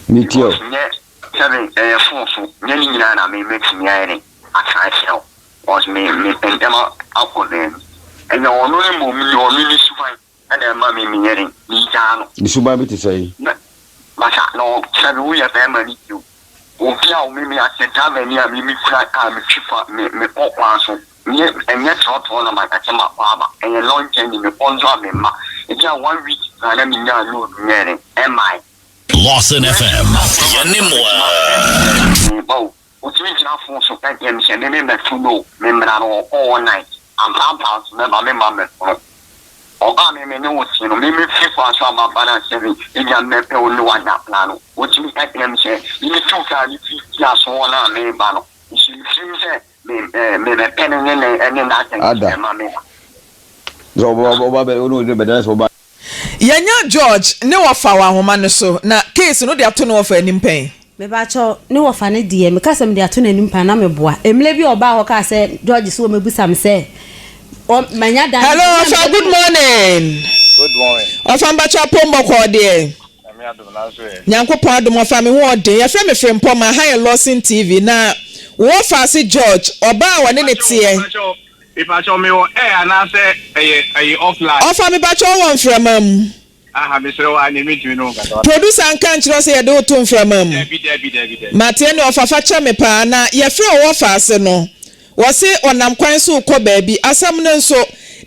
Metie o. Because nyɛ sɛbe ɛyɛ phone so nyɛ ne nyinaa na me mɛtumi ayɛ dɛn aka akyerɛ wo because me mepɛ ntɛm akɔ baabi. Ɛyɛ ɔno ne mmom ne ɔno ne suban ɛna ɛma me meyɛ dɛn megyaa no. Ne suban bi te sɛn? Na masa na sɛbe woyɛ bɛrima ne bio obi a me me asɛ driver ni a me me kura car me twi fa me me kɔ kwan so nyɛ ɛnyɛ trɔtrɔ na maka sɛ makɔ aba ɛyɛ long journey me kɔ nso a me mma ebi a one week koraa na me nyaa load nyɛɛ dɛn ɛmmae. Lawson FM, yɛne mo aa. Me ba o, otumi gyina phone so ka kyerɛ me sɛ me me mmɛto no o, me mmra no ɔkɔ all night, ampaampa nso mɛba me mma mmɛto no. Ɔbaa me me ne wo te no, me me firi kwan so a maba no asɛ me ebia mɛpɛ wo ne wo ada plan no, otumi ka kyerɛ me sɛ me me tu kaa no firi Tiaso hɔ no a meba no. Nso mefiri sɛ me ɛɛ mebɛpɛ no ne ne ne n'asɛm Ada. ɛma me ba. Sɛ ɔba ɔba bɛ ɔne ɔde bɛda sɛ ɔba. Yɛanya George ne wɔfa wɔ ahoma no so, na case no wode ato ne wɔfa anim pɛn? Mepakyɛw, ne wɔfa no deɛ, meka sɛ mede ato n'anim paa na meboa. Mmerɛ bi a ɔbaa hɔ kaa sɛ George sɛ ɔmmɛbusa me sɛ ɔ manya dan no Hello bi na ɔfa mede good morning. Good morning. Ɔfa mpakyɛw apom bɔkɔɔ deɛ. Nyame adom nanso ɛ. Nyankopɔn adom ɔfa me ho ɔden. Yɛfrɛ me Frimpong ma ha yɛ Lawson TV na wo wɔfa ase George ɔbaa a ɔne ne teɛ. Mepakyɛw mepakyɛw mewɔ air anaasɛ ɛyɛ ɛyɛ off line. Ɔfa mepakyɛw wowɔ mframa mu. Aha mesrɛ wo aa neɛ mentumi ne wo nkasa wate. Producer nka nkyerɛ wo sɛ yɛde wo to mframa mu. Dabi dabi dabi dabi. Mate ɛne ɔfa fa kyɛ me paa na yɛfrɛ wo wɔfa ase no wɔse ɔnam kwan so rekɔ baabi asɛm no nso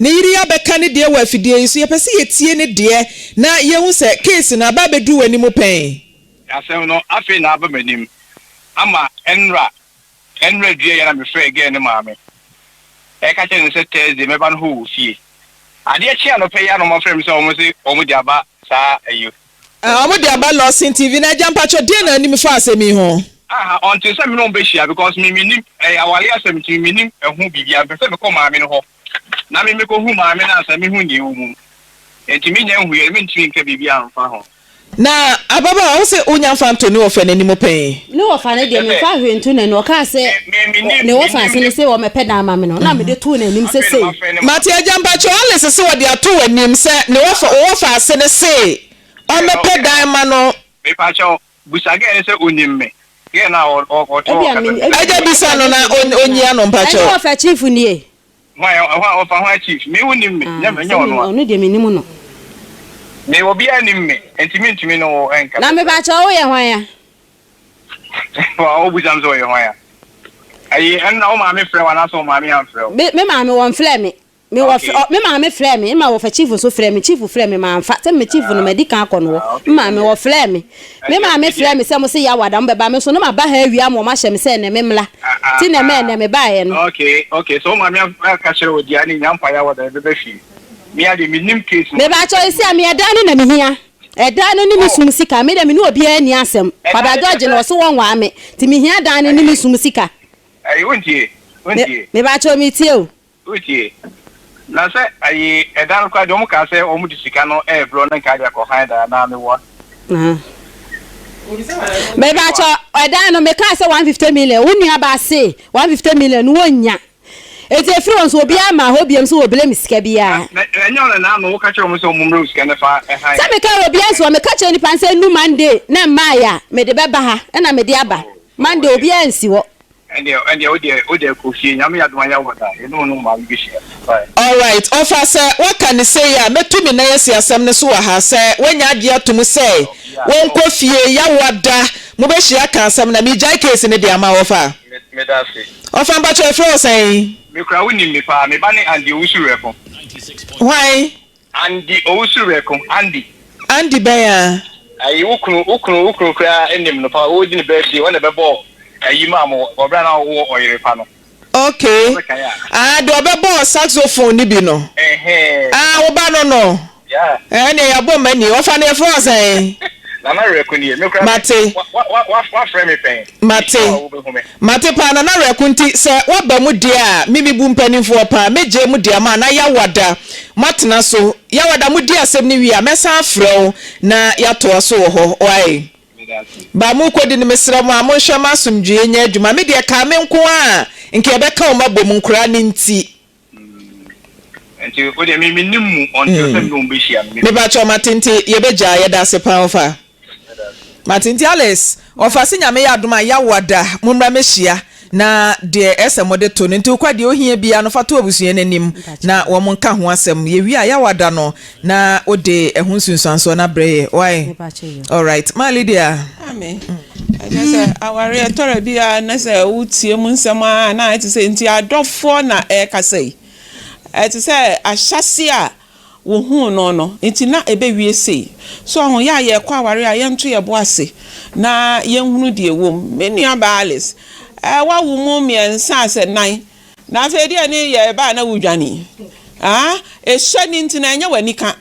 ne yere yi abɛka ne deɛ wɔ afidie yi so yɛpɛ sɛ yɛtie ne deɛ na yɛhu sɛ case no aba abɛduru w'anim pɛn. Asɛm no afei na aba m'anim ama ɛnra Ɛnora dua yi a na me frɛɛ girl no maame ɛka kyerɛ no sɛ Thursday mɛba no hɔ wɔ fie. Adeɛ kye anɔpa yi a na wɔn afrɛ me sɛ wɔn se wɔn de aba saa ayi. Ah wɔn de aba Lawson TV na agya mpakyɛw deɛn na anim fa asɛm yi ho? Aha until sɛ me ne wɔn bɛhyia because me mennim ɛyɛ awareɛ asɛm nti me mennim ɛho biribiara mepɛ sɛ mekɔ maame no hɔ na me mekɔ hu maame no ansa mehu deɛ ɛwɔ mu nti menya nhuiɛ no mentumi nka biribiara mfa ho. Na ababaawa, wo se wonya mfa nto ne wɔfa n'anim pɛn? Ne wɔfa no deɛ, memfaa hwee ntoo n'anim. Ɔkaa sɛ ne wɔfa ase no se wɔmmɛpɛ dan ma me no, na mede too n'anim sɛ sei. Mate agya, mpakyɛw Alice se wɔde ato w'anim sɛ ne wɔfa, wo wɔfa ase no se ɔmmɛpɛ dan ma no. Mepakyɛw, busa girl no sɛ onim me. Girl no a ɔte hɔ ɔkasa no. Agya bisa no na onyia no mpakyɛw. Ɛne wɔfa chief nie. Hwan ɔhwan ɔfa hwan chief me wo nim me nyɛ me nyɛ ɔno a. Ɔno deɛ me nim no. Me obiara nim me nti me ntumi ne wo nkasa. Na me ba kyɛw wo yɛ hwan a. Wa wo busa me sɛ ɔyɛ hwan a. Ayi ɛno na wo maame frɛ wo anaasɛ wo maame amfrɛ wo. Me me maame wɔn frɛ me. Me wɔ okay. Me maame frɛ me, ma wɔfa chief nso frɛ me, chief frɛ me manfa sɛ me chief no madi kan akɔ no hɔ. Me maame wɔ frɛ me. Me maame frɛɛ me sɛ mo se Yawada mo bɛba me nso na maba ha awia ama wɔn ahyɛ me sɛ ɛnɛ me mmra nti na ɛma ɛnɛ me baeɛ no. Okay okay sɛ wo maame aka kyerɛ wo deɛ ne nya mpa Yawada yɛbɛba fie me adeɛ me nim case no. Mebakyɛw esi a me ɛdan no na me hia ɛdan no ne me sum sika me deɛ me ne obiara nni asɛm Kwabra George na ɔse wɔnwaa me nti me hia dan no ne me sum sika. Ɛyi wontie wontie. Mebakyɛw metie o. Wotie? Na sɛ ayi ɛda no koraa deɛ wɔn kaa sɛ wɔn de sika no ɛrebrɛ wo na nka de akɔ han dan anaa mewɔ. Mebakyɛ ɛdan no mekaa sɛ 150 million wo nua baa se 150 million no wɔnnya eti efiri wɔn so obiara maa hɔ biam sɛ wɔbrɛ me sika biara. Na ɛnyɛ ɔno na ano woka kyerɛ wɔn sɛ wɔn mmerɛ wo sika no fa han. Sɛ meka wɔ obiara nso meka kyerɛ nipa no sɛ nu Monday na mmaeɛ a mede bɛba ha ɛna mede aba Monday obiara nsi hɔ. Ɛndeɛ ɛndeɛ wo deɛ wo deɛ kɔ fie Nyame yɛ adom a yɛwɔ da yɛne wo ne wo maame bɛhyia bye. Alright ɔfa sɛ woaka no sei a mɛtu me nan asi asɛm no so wɔ ha sɛ woanya agye atom sɛ wonkɔ fie yawoa da mobɛhyia aka asɛm no a megyae case no de ama wo ɔfa. Meda ase. Ɔfa mpakyɛw yɛfrɛ wo sɛn? Me koraa wonim me paa me ba ne Andy Owusu Werɛko. Hwan? Andy Owusu Werɛko, Andy. Andy bɛn a? Ayi wo kunu wo kunu wo kunu koraa nim no paa ɔredi ne birthday ɔna ɛbɛbɔɔ ayi maa mo wɔ berɛ a na wowɔ ɔyere pa no. Okay Wobɛkae a? Ah deɛ ɔbɛbɔɔ saxophone no bi no? Ɛhɛn. Ah wo ba no no? Yeah. Ɛneɛ yɛabɔ mma ni ɔfa no yɛfrɛ wo sɛn? Nana Werɛko nie me koraa Mate. wa wa wa wafrɛ me pɛn. Mate. Mehyia wo a wobɛhu me. Mate paa Nana Werɛko nti sɛ woaba mu deɛ a me mebu mpaninfoɔ paa mɛgyae mu de ama na Yawada moatena so Yawada modi asɛm no wie a mɛsan afrɛ wo na yɛatoa so wɔ hɔ wai Ba morekɔdi no mesrɛ mo a monhwɛ ma asomdwoeɛ nyɛ adwuma me deɛ ɛkaa me nko ara a nka yɛbɛka wɔn abom nkoraa no nti. Nti wo deɛ me mennim mu until sɛ me ne wɔn bɛhyia no. Mepakyɛw mate nti yɛbɛgyaa yɛda ase paa ɔfa. Mate nti Alice ɔfa se Nyame yɛ adom a Yawoada mommra mɛhyia na deɛ ɛsɛ mode to no nti wokɔ a deɛ ohia biara no fa to abusua no anim na wɔn nka ho asɛm yɛwie a Yawoada no na wode ɛho nsunsuansoɔ no abrɛ yɛ wai alright Ma Lydia. Amen. Ɛkyɛ sɛ awareɛ tɔrɔ bi a na sɛ wotie mu nsɛm a na ayɛ te sɛ nti adɔfoɔ na ɛrekasa yi. Ɛte sɛ ahyɛse a wohuu no no nti na ɛbɛwie sei. So ɔho yɛ a yɛrekɔ awareɛ a yɛnto yɛn bo ase na yɛnhunu deɛ ɛwɔ mu. Me nua baa Alice, ɛɛ woawo mu mmiɛnsa asɛ nan na afei deɛ ne yɛreba a na wodwane yi. Ah, ɛsua no nti na ɛnyɛ w'anika.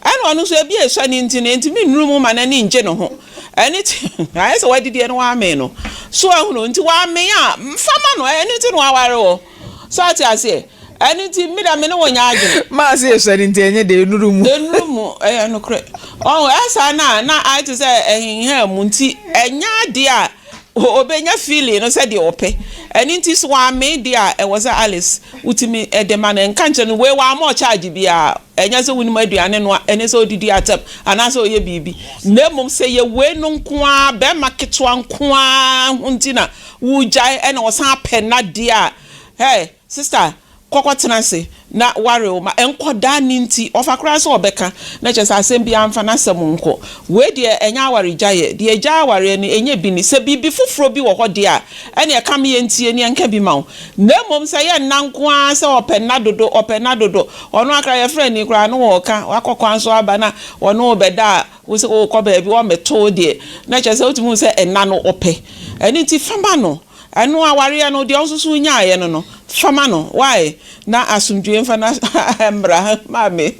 Ɛna ɔno nso ebia esua no nti no, entumi nnuru mu ma n'ani ngye ne ho. Ɛno nti, ayɛ sɛ w'adidie no w'amee no. So ahunu nti wamee a fa ma no ɛno nti na waware wo. So ate aseɛ? Ɛno nti me deɛ me ne wo nyɛ adwene. Maa se esua no nti ɛnyɛ dɛ enuru mu. Enuru mu ɛyɛ nokorɛ. Ɔho ɛsaa no a na ayɛ te sɛ ɛhenhaa mu nti ɛnyɛ adeɛ a ɔbɛnya feeling no sɛdeɛ ɔpɛ. Ɛno nti so wamee deɛ a ɛwɔ sɛ Alice wotumi de ma no. Nka nkyerɛ no wei wammɔ wo charge biara. Ɛnyɛ sɛ wonim aduane noa ɛne sɛ ɔdidi atɛm anaasɛ ɔyɛ biribi. Na mmom sɛ yɛ wei no nko ara bɛrima ketewa nko ara ho nti na wogyae ɛna ɔsan pɛ nnadeɛ a, hey sister kɔkɔ tena ase na ware wo ma nkɔdaa no nti ɔfa koraa sɛ ɔbɛka na kyerɛ sɛ asɛm biara mfa n'asɛm nkɔ. Wei deɛ ɛnyɛ awaregyaeɛ, deɛ ɛgyae awareɛ no ɛnyɛ bi ni. Sɛ biribi foforɔ bi wɔ hɔ deɛ a ɛneɛ ka me yɛntie ne yɛnka bi ma wo. Na mmom sɛ ɛyɛ nna nko ara sɛ ɔpɛ nna dodo, ɔpɛ nna dodo, ɔno ara koraa yɛfrɛ no yi koraa na ɔreka, wakɔ kwan so aba na ɔne wo bɛda a wo sɛ worekɔ baabi ɔmmɛto wo deɛ na kyerɛ sɛ wotumi hu sɛ nna no ɔpɛ. Ɛno nti fa ma no. Ɛno awareɛ no deɛ wo nso so wonyaeɛ no no fa ma no why na asomdwoeɛ mfa no mmra maame.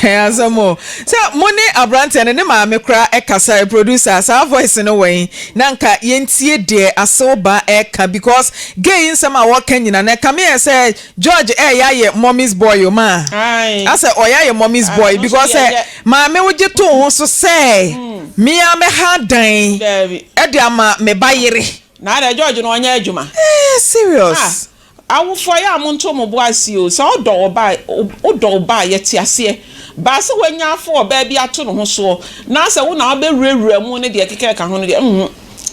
Ɛyɛ asɛm o. Sɛ mo ne aberanteɛ no ne maame koraa ɛkasa ɛ producer saa voice no wɛn na nka yɛntie deɛ asew ba ɛka because gay yi nsɛm a wɔka nyina no ɛkame yɛ sɛ George ɛyɛ ayɛ mommy's boy o maa asɛ ɔyɛ ayɛ mommy's boy because sɛ maame wogye to ho so sɛ me ara mɛha dan ɛde ama me ba yere. Na adɛ George no ɔnyɛ adwuma. Eh serious. Ah awofoɔ yɛ a monto mo bo ase o sɛ ɔdɔ wo ba a wodɔ wo ba a yɛte aseɛ but sɛ wanya afo ɔbaa bi ato ne ho soɔ na sɛ wo na wobɛwurawura mu ne deɛ ɛkeka ɛka ho no deɛ nhu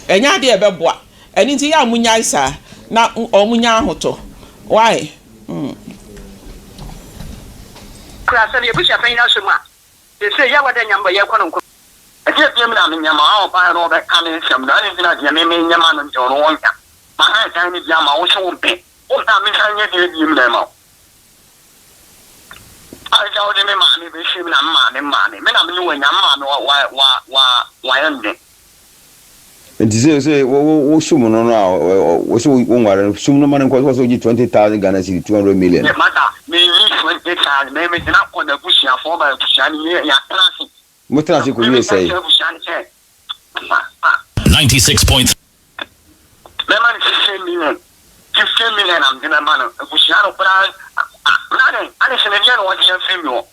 ɛnyɛ adeɛ a ɛbɛboa. Ɛno nti yɛ a monyae saa na wɔn nya ahotɔ why mm. Kura asɛm, Y'abusua panyin asɔ mu a, seesei Yawa dɛ nyame bɔ yɛkɔ no nko. Ɛdeɛ biam na menyɛ ma wo a ɔbaeɛ no ɔbɛka me nsɛm no adɛn nti na deɛ me menyɛ ma no deɛ ɔno ɔnya mahan dan no bi ama wo sɛ wompɛ wompɛ a mensan nyɛ deɛ biam na ɛma wo Agya wode me maame bɛhyɛ mu na me maame maame me na me ne wo anya me maame wa wa wa wa wayɛ me dɛn. Nti se se wo wo wo sum no no a wo se wo nware no sum no ma no nkɔ so wɔ sɛ wogye 20,000 Ghana cedi 200 million. Me masa me nni 20,000 me me gyina kɔ n'abusuafoɔ ma abusua no yɛ yɛatena ase. Mo tena ase kɔ wie sɛe. Me me ka kyerɛ abusua no sɛ ma ma. 96.3. Mɛma no 50 million 50 million na mede bɛma no abusua no koraa ah na adɛn Alison ɛdeɛn na ɔgye afiri me hɔ.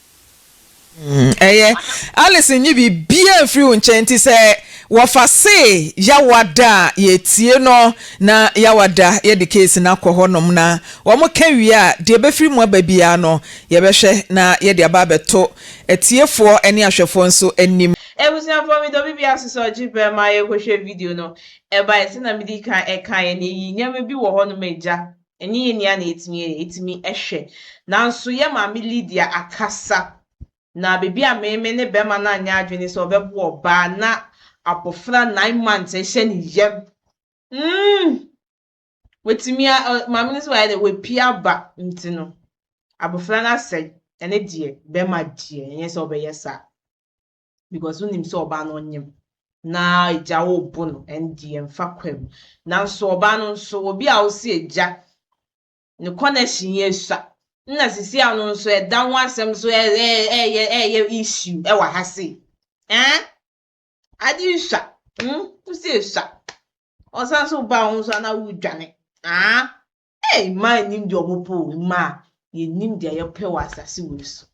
Ɛyɛ, Alison nye biribiara mfiri wo nkyɛn nti sɛ wɔfa se Yawada a yɛtie no na Yawada yɛde case no akɔ hɔ nom na wɔn ka wie a deɛ ɛbɛfiri mu aba biara no yɛbɛhwɛ na yɛde aba abɛto atiefoɔ ne ahwɛfoɔ nso anim. Abusuafoɔ medɔ biribiara so sɛ ɔgye berɛ ma yɛkɔhwɛ video no ɛbaeɛ sɛnea medii kan ɛkaeɛ no yɛyii nneɛma bi wɔ hɔnom a agya Ɛnyɛ yɛn nyinaa na yɛtumi yɛ, yɛtumi hwɛ. Nanso yɛn maame Lydia akasa, na baabi a me me ne bɛrima no anyɛ adwene ne sɛ ɔbɛbo ɔbaa na abɔfra nine months hyɛ ne yam. Mm! Watumi a, maame no nso wayɛ dɛ, wapue aba nti no, abɔfra no asɛe. Ɛne deɛ, bɛrima deɛ, ɛnyɛ sɛ ɔbɛyɛ saa. because wonim sɛ ɔbaa no ɔnyem na agya wobo no ɛndeɛ mfa kwa mu. Nanso ɔbaa no nso obi a wose agya ne connection yɛ sua nna sisi ano nso ɛda ho asɛm nso ɛyɛ ɛyɛ issue ɛwɔ ha sei ɛn ade sua hmm wose sua ɔsan so ba wo nso ana wodwane ah Ei mmaa nnim deɛ wɔn pɛ o, mmaa yɛnnim deɛ yɛpɛ wɔ asase wei so.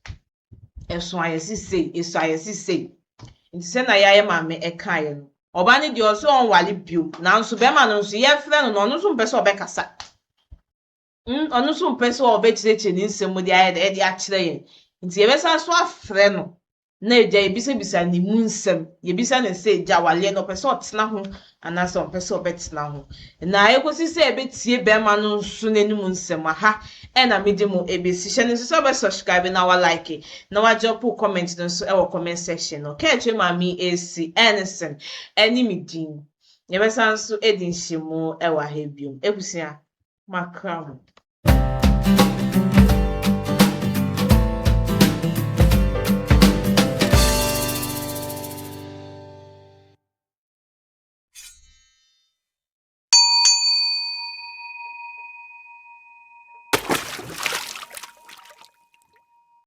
Ɛso ayɛ se sei, ɛso ayɛ se sei. Nti sɛ na yɛayɛ maame ɛkaeɛ no, ɔbaa no deɛ ɔsɛ ɔnwale bio, nanso bɛrima no nso yɛfrɛ no no ɔno nso mpɛ sɛ ɔbɛkasa. Mm, ɔno nso mpɛ sɛ ɔbɛkyerɛkyerɛ ne nsɛm mu de ayɛ dɛ ɛde akyerɛ yɛn. Nti yɛbɛsan so afrɛ no na agya yɛbisabisa ne mu nsɛm, yɛbisa no sɛ agya awareɛ no ɔpɛ sɛ ɔtena ho anaasɛ ɔmpɛ sɛ ɔbɛtena ho. Na ɛkɔsi sɛ yɛbɛtie bɛrima no nso n'anim nsɛm, aha ɛna mede mo ɛbɛsi. Hyɛ no nso sɛ wobɛ subscribe na wa like na wa drop wo comment no nso ɛwɔ comment section no. Kɛɛtwe Maame Esi Ernestine ɛne me din. Yɛbɛsan nso adi nhyɛmu ɛwɔ ha biom. Abusua, makra mo.